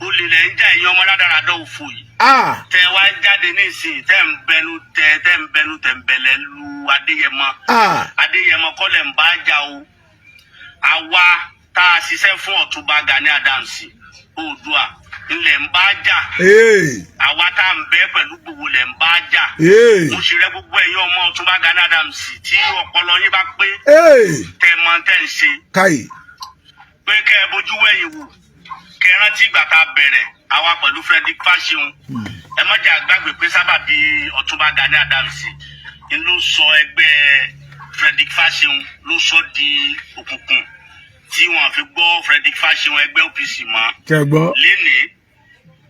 olè lẹ̀ ń já. Ẹ̀yin ọmọ rádaràdà òfò yìí, tẹ wá ń jáde nísìnyí, tẹ ń bẹnu tẹ tẹ ń bẹnu tẹ ń bẹlẹ lu Adéyẹmọ. Adéyẹmọ kọ́ lẹ̀ ń bá jà o. Àwa tá a ṣiṣẹ́ fún Ọ̀túnba Gani Adams Oòduà ńlẹ̀ ń bá jà. Àwa tá à ń bẹ pẹ̀lú gbogbo lẹ̀ ń bá jà. Mo ṣe rẹ gbogbo ẹ̀yin ọmọ Ọ̀túnba Gani Adams tí ọpọlọ yín bá pé, tẹ mọ tẹ́ ń ṣe, Káyì. pé kẹ́ ẹ bójú wẹ̀yìn wò, kẹ́ ẹ rántí ìgbà tá a bẹ̀rẹ̀ àwa pẹ̀lú Frederick Fasehun. Ẹ má jẹ́ àgbàgbé pé sábàbí Ọ̀túnba Gani Adams ń ló sọ ẹgbẹ́ Frederick Fasehun, ló sọ di òkùnkùn tí wọ́n fi gbọ́ Frederick Fasehun ẹgbẹ́ OPC mọ́. Kẹ́ gbọ́. Lénìí,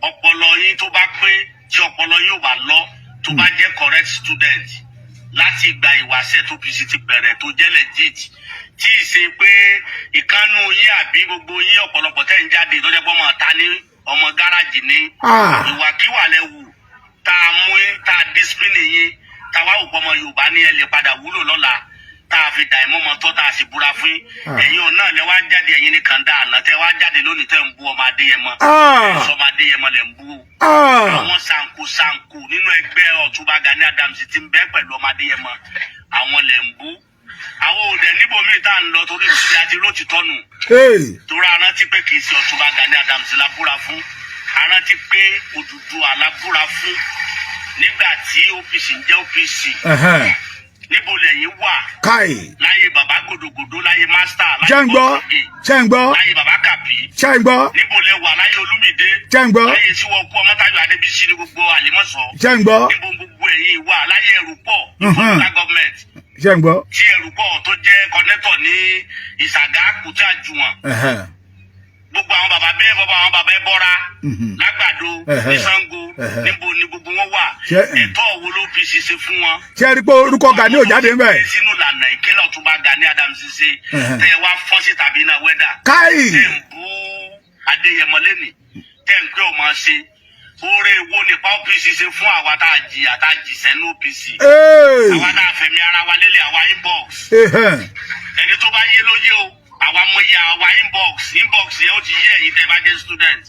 ọpọlọ yín tó bá pé, tí ọpọlọ yín ò bá lọ, tó bá jẹ́ correct student. Láti ìgbà ìwáṣẹ̀ tó OPC ti bẹ̀rẹ̀, tó jẹ́ legit, tí ì ṣe pé ìkànnù yín àbí gbogbo yín, ọ̀pọ̀lọpọ̀ tẹ́ ń jáde tó jẹ́ pé ọmọ ta ní ọmọ gáràjì ní Ah. ìwàkiwà lẹ wù tá a mú tá a discipline yín, tá a wá òpó ọmọ Yorùbá ní ẹ lè padà wúlò lọ́la, tá a fi dà ìmọ̀mọ́ tọ́, tá a sì búra fún yín. Ah. Ẹ̀yin ọ̀nà lẹ wá jáde, ẹ̀yin ní kàńdá àná tẹ́ wá jáde lónìí, tẹ́ ń bú ọmọ Adéyẹmọ. Ah. Sọmọ Adéyẹmọ lẹ ń bú o. Ah. Àwọn sanko sanko nínú ẹgbẹ́ Ọ̀túnba Gani Adams ti ń bẹ pẹ̀lú ọmọ Adéyẹmọ, àwọn lẹ ń bú. Àwọn òde níbòmíì tá à ń lọ torí ti àti rótìtọ́ nù. Hey. Torí arántí pé kì í ṣe Ọ̀túnba Gani Adams la búra fún, arántí pé Odùduwà la búra fún nígbà tí OPC ń jẹ́ OPC. Níbo lẹ́yìn wà Káì. láyé bàbá gòdògòdó, láyé master, láyé Ṣé ń gbọ́? Bọ́sọ̀gè, Ṣé ń gbọ́? láyé bàbá Kàpí? Ṣé ń gbọ́? Níbo lẹ wà láyé Olúmídé? Ṣé ń gbọ́? Láyé Síwọ́kú Ọmọ́táyọ̀ Adébísí ní gbogbo Àlímọ̀ṣọ́? Ṣé ń gbọ́? Níbo gbogbo ẹ̀yin wà láyé ẹrù pọ̀ local government, Ṣé ń gbọ́? tí ẹrù pọ̀ tó jẹ́ coordinator ní Ìsàgá, Kùtì, Àjùwọ̀n? Gbogbo àwọn bàbá bẹ́ẹ̀, bàbá àwọn bàbá ẹ bọ́ra lágbàdo ní Ṣàngó, níbo ni gbogbo wọn wà? Ẹ̀tọ́ wo ló fi ṣiṣẹ́ fún wọn? Ṣé ẹ rí pé orúkọ Gani ò jáde ńbẹ̀? Sínú ìlànà ìkílọ̀ Ọ̀túnba Gani Adams ṣe, tẹ ẹ wá fọ́n sí tàbí iná wẹ́dà, Káì. tẹ ń bú Adéyẹmọ lẹ́nì, tẹ ń pé ọmọ ṣe oore wo nípa OPC ṣe fún àwa tá a jìyà, tá a jì sẹ́nu OPC, Hey. àwa tá a fẹ̀mí ara wa lélẹ̀, àwa inbox? Ẹni tó bá yé ló yé o. Àwa mọ iye àwa inbox. Inbox yẹn, ó ti yé ẹ̀yin tẹ́ bá jẹ́ student,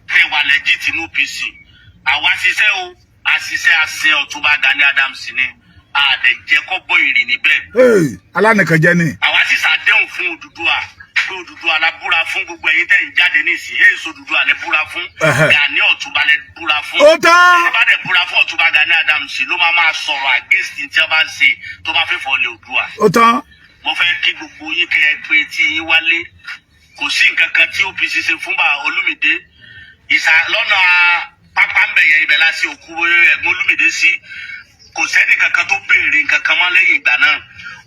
tẹ́ wà legit ní OPC. Àwa ṣiṣẹ́ o, àṣiṣẹ́ àṣẹ Ọ̀túnba Gani Adams ni àdẹ̀jẹ́ kọ́ bọ́ ìrì níbẹ̀. Hey. Alánìkànjẹ ni. Àwa sì ṣàdéhùn fún Odùduwà pé Odùduwà la búra fún. Gbogbo ẹ̀yin tẹ́ ń jáde nísìnyí, èso Odùduwà lẹ búra fún, Gani Ọ̀túnba lẹ búra fún. Ó tán. Ẹni bá dẹ̀ búra fún Ọ̀túnba Gani Adams ló máa máa sọ̀rọ̀ against tí wọ́n bá ń ṣe tó bá fẹ́ fọ́ lé Odùduwà. Ó tán. Mo fẹ́ kí gbogbo yín kẹ́ ẹ pé tí yín wálé. Kò sí nǹkan kan tí OPC ṣe fún bá Olúmídé ìsà lọ́nà pápá ń bẹ̀yẹn, ibẹ̀ la ṣe òkú ẹ̀gbọ́n Olúmídé sí. Kò sẹ́ni kankan tó béèrè nǹkan kan mọ́ lẹ́yìn ìgbà náà.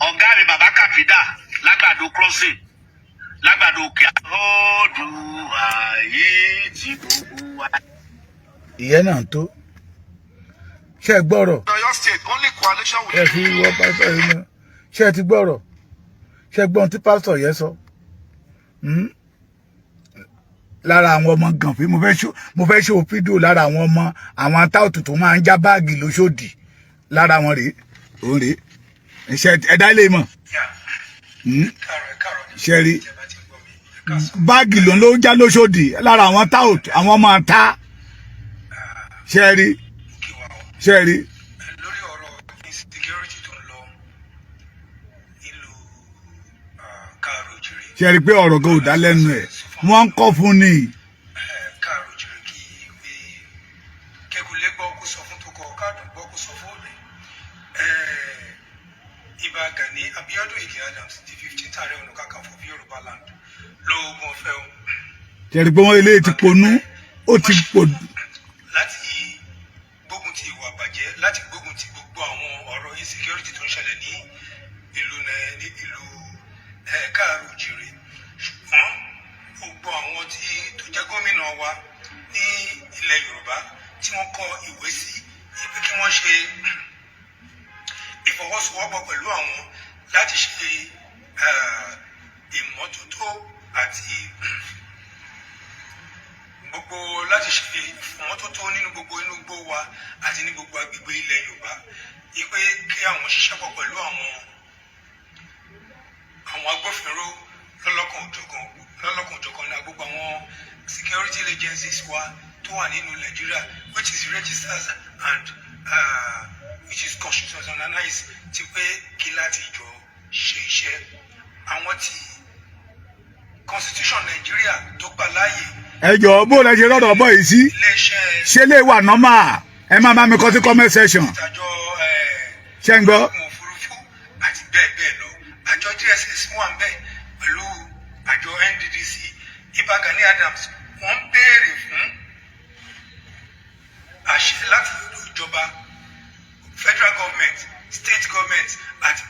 Ọ̀gá mi, bàbá Kàfídà lágbàdo crossing, lágbàdo òkè Oòduà yìí tí gbogbo wa. Ìyẹn náà tó. Ṣé ẹ gbọ́rọ̀? Oyo State, only coalition with Ẹ fi wọ pásítọ̀ yìí náà. Ṣé ẹ ti gbọ́rọ̀? Ṣé ẹ gbọ́n tí pásítọ̀ yẹn sọ? Hmm? Lára àwọn ọmọ gànfí, mo fẹ́ ṣó fídíò lára àwọn ọmọ àwọn atáòtù tó máa ń já báàgì lóṣòdì. Lára wọn rèé, òun rèé. Ṣe ẹ̀dá ilé mọ̀? Ṣe rí báàgì ló ń já lóṣòdì lára àwọn táòtù, àwọn ọmọ ata? Ṣe rí? Ṣe rí? Lórí ọ̀rọ̀ insecurity tó ń lọ nílùú káàró òjìrè. Ṣe rí pé ọ̀rọ̀ gan ò dá lẹ́nu ẹ̀, wọ́n ń kọ́ fún ni. Káàró òjìrè, kí pé kẹkùlé gbọ́ kó sọ fún tọkọ, káàdùn gbọ́ kó sọ fún òní. Ìbà Gani Abiodun Ige Adams, the 15th Ààrẹ Ọ̀nà Kakanfò of Yorùbá land, lóògùn ọ̀fẹ́ o. Ṣe rí pé wọ́n eléyìí ti ponú, ó ti pò. Láti gbógun ti ìwà àbàjẹ́, láti gbógun ti gbogbo àwọn ọ̀rọ̀ insecurity tó ń ṣẹlẹ̀ ní ìlú ní ìlú káàró òjìrè, ṣùgbọ́n gbogbo àwọn tí tó jẹ́ gómìnà wa ní ilẹ̀ Yorùbá tí wọ́n kọ ìwé sí pé kí wọ́n ṣe ìfọwọ́sowọ́pọ̀ pẹ̀lú àwọn láti ṣe ìmọ́tótó àti gbogbo, láti ṣe ìmọ́tótó nínú gbogbo inú igbó wa àti ní gbogbo agbègbè ilẹ̀ Yorùbá, wípé kí àwọn ṣiṣẹ́ pọ̀ pẹ̀lú àwọn agbófinró lọ́lọ́kan òjọ̀kan ní gbogbo àwọn security agencies wa tó wà nínú Nàìjíríà, which is registered and which is constitutionalized, ti pé kí láti jọ ṣe iṣẹ́ àwọn tí constitution Nàìjíríà tó gbà láàyè. Ẹ jọ̀ọ́, bó lẹ ṣe rọrọ bọ yìí sí? Iléeṣẹ́ Ṣé lè wà normal? Ẹ má bá mi kọ sí comment section. Ìtàjọ Ṣé ń gbọ́? ogun òfurufú àti bẹ́ẹ̀ bẹ́ẹ̀ lọ, àjọ DSS wà ń bẹ̀ pẹ̀lú àjọ NDDC. Ìbà Gani Adams, wọ́n ń béèrè fún àṣẹ láti ọ̀dọ̀ ìjọba federal government, state government àti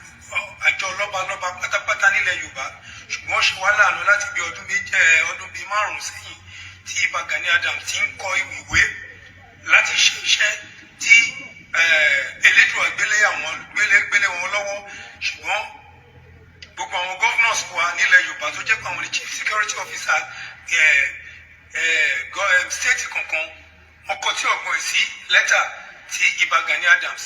àjọ lọ́balọ́ba pátápátá nílẹ̀ Yorùbá. Ṣùgbọ́n ṣe wá láàánú, láti bí ọdún méjì, ọdún bíi márùn-ún sẹ́yìn tí Ìbà Gani Adams ti ń kọ ìwé láti ṣe iṣẹ́ tí Elédùà gbélé àwọn gbélé ọ̀gbọ̀n sí lẹ́tà tí Ìbà Gani Adams,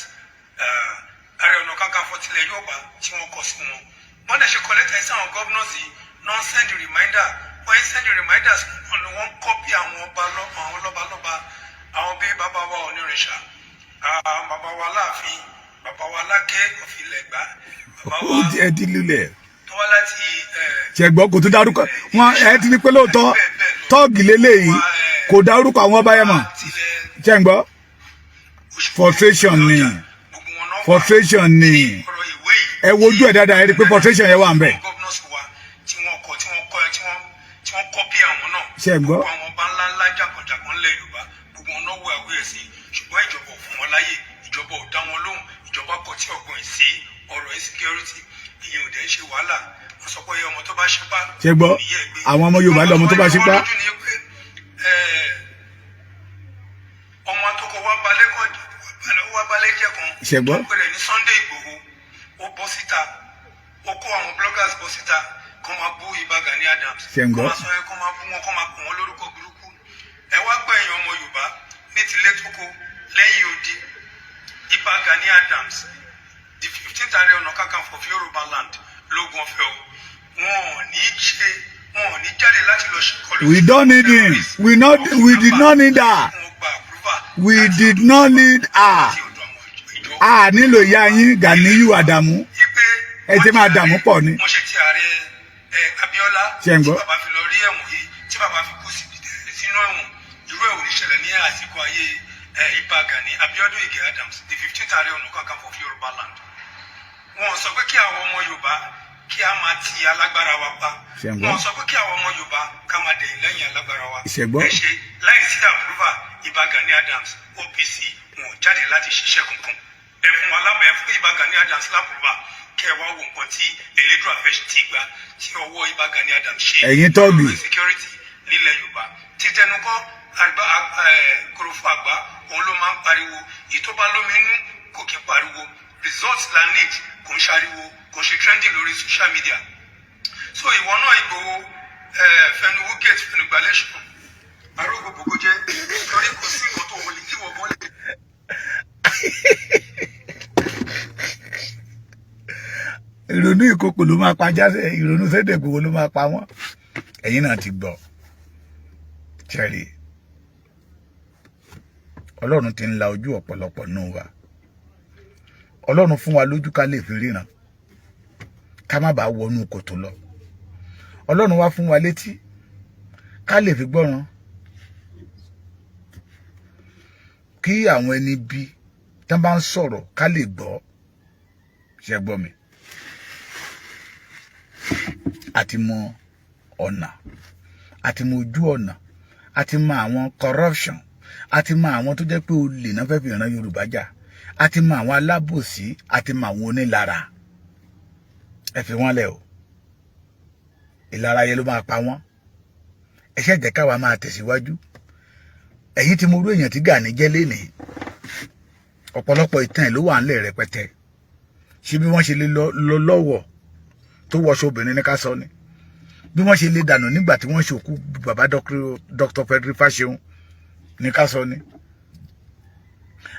Ààrẹ Ọ̀nà Kakanfò tilẹ̀ Yorùbá, tí wọ́n kọ sí wọn. Wọ́n dẹ̀ ṣe kọ lẹ́tà yìí sáwọn governors yìí náà, send reminder. Wọ́n ń send reminders náà ni wọ́n ń copy àwọn ọba, àwọn lọ́balọ́ba, àwọn bíi bàbá wa Onírìṣà, àwọn bàbá wa Aláàfin, bàbá wa Aláké of Ilẹ̀ Ẹ̀gbá, bàbá wa Ó ẹ ti lulẹ̀. tó wá láti Ṣẹ̀gbọ́n, kò tún dárúkọ wọn. Ẹ ti ní pé lóòótọ́ tọ́ọ̀gì lélẹ́yìí, kò dárúkọ àwọn ọba yẹn mọ̀. Tilẹ̀ Ṣẹ̀gbọ́n, frustration ni, frustration ni. Ọ̀rọ̀ ìwé yìí Ẹ wojú ẹ̀ dáadáa, ẹ rí i pé frustration yẹn wà ń bẹ̀. Governors wa tí wọ́n kọ, tí wọ́n kọ, tí wọ́n copy àwọn náà. Ṣé ẹ gbọ́? Gbogbo àwọn ọba ńlá ńlá jàǹkànjàǹkàn ńlẹ̀ Yorùbá, gbogbo wọn náà wọ àwé ẹ̀ sí, ṣùgbọ́n ìjọba ò fún wọn láyè, ìjọba ò dá wọn lóhùn, ìjọba kọ tí ọgbọ́n ẹ̀ sí ọ̀rọ̀ insecurity. Ìyẹn ò dẹ̀ ń ṣe wàhálà. Wọ́n sọ pé ọmọ tó bá ṣípá Ṣé gbọ́? ìyẹ́ ẹ̀ gbé. Àwọn ọmọ Yorùbá lọmọ tó bá ṣípá. Wọ́n lójú ni pé ọmọ àtọkọ wa balẹ̀ kan wá balẹ̀ jẹ́ kan Ṣé gbọ́? tó pè rẹ̀ ní Sunday Igboho, ó bọ́ síta, ó kó àwọn bloggers bọ́ síta kó máa bú Ìbà Gani Adams, Ṣé ń gbọ́? kó máa sọ ẹ, kó máa bú wọn, kó máa pè wọ́n lórúkọ burúkú. Ẹ wá gbọ́, ẹ̀yin ọmọ Yorùbá ní tilé tóko lẹ́yìn odi, Ìbà Gani Adams, the 15th Ààrẹ Ọ̀nà Kakanfò of Yorùbá land, lógun ọ̀fẹ́ o, wọn ò ní ṣe, wọn ò ní jáde láti lọ ṣèkọlù. We don't need him. We did not need her. We did not need her. A nílò ìyá yín Ganiyu Adamu. Ẹ ti máa dààmú pọ̀ ni. Wọ́n ṣe ti ààrẹ Abíọ́lá Ṣé ń gbọ́? tí bàbá fi lọ rí ẹ̀wọ̀n yìí, tí bàbá fi kú sínú ẹ̀wọ̀n, irú ẹ̀ ò ní ṣẹlẹ̀ ní àsìkò ayé Ìbà Gani Abiodun Ige Adams, the 15th Ààrẹ Ọ̀nà Kakanfò of Yorùbá land. Wọ́n sọ pé kí àwọn ọmọ Yorùbá kí a máa ti alágbára wa pa. Ṣé ń gbọ́? Wọ́n sọ pé kí àwọn ọmọ Yorùbá ká máa dẹ̀yìn lẹ́yìn alágbára wa. Ṣé gbọ́? Ẹ ṣe láìsí approval Ìbà Gani Adams, OPC wọn ò jáde láti ṣiṣẹ́ kankan. Ẹ fún wa lábẹ́, ẹ fún Ìbà Gani Adams l'approval, kẹ́ ẹ wá wo nǹkan tí Elédùà fẹ́ ti gbà tí ọwọ́ Ìbà Gani Adams ṣe Ẹ̀yin tọ́ọ̀gì. lórí security nílẹ̀ Yorùbá. Títẹnukọ́ àgbà korofo àgbà, òun ló máa ń pariwo. Ìtọ́ba lómi inú kò kí ń pariwo. Results la need, kò ń ṣariwo, kò ń ṣe trending lórí social media. So ìwọ náà Ìgbòho, fẹnuwú gate fẹnugbálẹ́sùn arógbó bògó jẹ́, torí kò sí nǹkan tó wọlé tí wọ́n gan lè. Ìrònú ìkòkò ló máa pa jásẹ, ìrònú Sunday Igboho ló máa pa wọ́n. Ẹ̀yin náà ti gbọ́. Ṣẹ́rí, Ọlọ́run ti ń la ojú ọ̀pọ̀lọpọ̀ nù wa. Ọlọ́run fún wa lójú ká lè fi ríran, ká má bàa wọnú kòtò lọ. Ọlọ́run wá fún wa létí ká lè fi gbọ́ràn, kí àwọn ẹni bí tán bá ń sọ̀rọ̀ ká lè gbọ́. Ṣe gbọ́ mi? Àti mọ ọ̀nà, àti mọ ojú ọ̀nà, àti mọ àwọn corruption, àti mọ àwọn tó jẹ́ pé olè náà fẹ́ fi ìran Yorùbá jà, àti mọ àwọn alábòsí, àti mọ àwọn onílara. Ẹ fi wọ́n lẹ̀ o, ìlara yẹn ló máa pa wọ́n. Ẹ ṣe jẹ́ káwa máa tẹ̀síwájú. Ẹ̀yin tí mo rú èèyàn tí Gani jẹ́ lénìí, ọ̀pọ̀lọpọ̀ ìtàn ẹ̀ ló wà ńlẹ̀ rẹpẹtẹ. Ṣé bí wọ́n ṣe lè lọ lọ́wọ́ tó wọṣọ obìnrin ní ká sọ ni, bí wọ́n ṣe lè dànù nígbà tí wọ́n ṣòkú bàbá Dr. Frederick Fáṣẹ̀hùn ní ká sọ ni,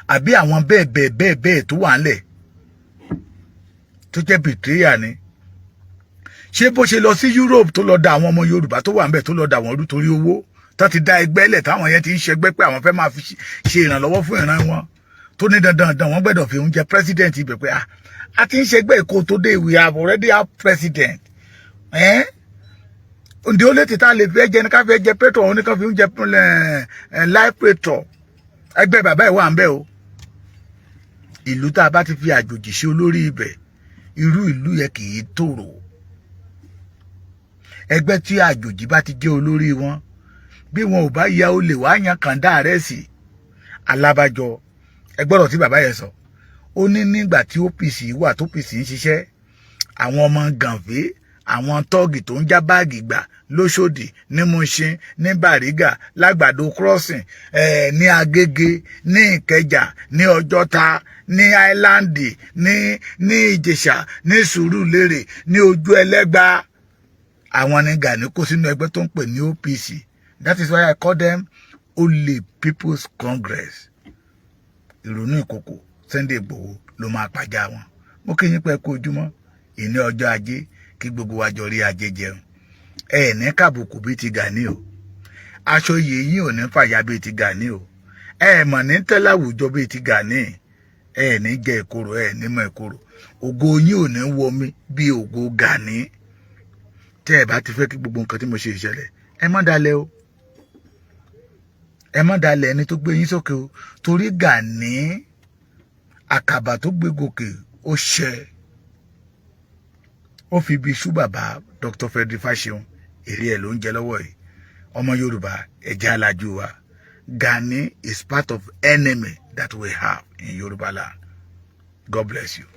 àbí àwọn bẹ́ẹ̀ bẹ́ẹ̀ bẹ́ẹ̀ bẹ́ẹ̀ tó wà ńlẹ̀ tó jẹ́ betrayal ni? Ṣé bó ṣe lọ sí Europe tó lọ da àwọn ọmọ Yorùbá tó wà ńbẹ̀, tó lọ da wọ́n rú torí owó, tó ti dá ẹgbẹ́ lẹ̀, táwọn yẹn ti ń ṣẹgbẹ́ pé àwọn fẹ́ máa fi ṣe ìrànlọ́wọ́ fún ìran wọn, tó ní dandan dandan wọ́n gbẹ́dọ̀ fi oúnjẹ president ibẹ̀, pé ah, a ti ń ṣẹgbẹ́ èkó tó dé, we have already have president ẹ́n ǹdí ó lè tètè lè fẹ́ jẹ ní ká fẹ́ jẹ pétọ̀ òun ní ká fi oúnjẹ láì pétọ̀. Ẹgbẹ́ bàbá ẹ̀ wà ń bẹ̀ o. Ìlú tá a bá ti fi àjòjì ṣe olórí ibẹ̀, irú ìlú yẹn kì í tòrò. Ẹgbẹ́ tí àjòjì bá ti jẹ́ olórí wọn, bí wọn ò bá ya olè wá yan kàńdá rẹ̀ sí alábàjọ. Ẹgbọ́dọ̀ tí bàbá yẹn sọ, ó ní nígbà tí OPC wà, tó OPC ń ṣiṣẹ́, àwọn ọmọ gànfẹ́, àwọn tọ́ọ̀gì tó ń já báàgì gbà lóṣòdì, ní Mushin, ní Bàrígà, lágbàdo crossing, ní Agége, ní Ìkẹjà, ní Ọjọ́ta, ní Island, ní Ìjẹ̀ṣà, ní Sùúrùlérè, ní Ojú Ẹlẹ́gba, àwọn ní Gani kó sínú ẹgbẹ́ tó ń pè ní OPC. That is why I call them Only People's Congress. Ìrònú ìkòkò Sunday Igboho ló máa pàjá wọn. Mo kí yín pé kú ojúmọ́ ìní, ọjọ́ Ajé, kí gbogbo wa jọ rí ajé jẹun. Ẹ ní kàbùkù bíi ti Gani o. Aṣọ yìí yín ò ní fàyà bíi ti Gani o. Ẹ mọ̀ ní tẹ́lẹ̀ àwùjọ bíi ti Gani. Ẹ ní jẹ ìkorò, ẹ ní mọ ìkorò. Ògo yín ò ní wọmi bíi ògo Gani. Tẹ́ ẹ bá ti fẹ́ kí gbogbo nǹkan tí mo ṣe ìṣẹ̀lẹ̀, ẹ má dalẹ̀ o, ẹ má dalẹ̀ ẹni tó gbé yín sókè o, torí Gani, àkàbà tó gbé gòkè, ó ṣẹ, ó fi ibi iṣu bàbá Dr. Frederick Fasehun, èrè ẹ̀ ló ń jẹ lọ́wọ́ yìí. Ọmọ Yorùbá, ẹ̀jẹ̀ alájú wa. Gani is part of enemy that we have in Yorùbá land. God bless you.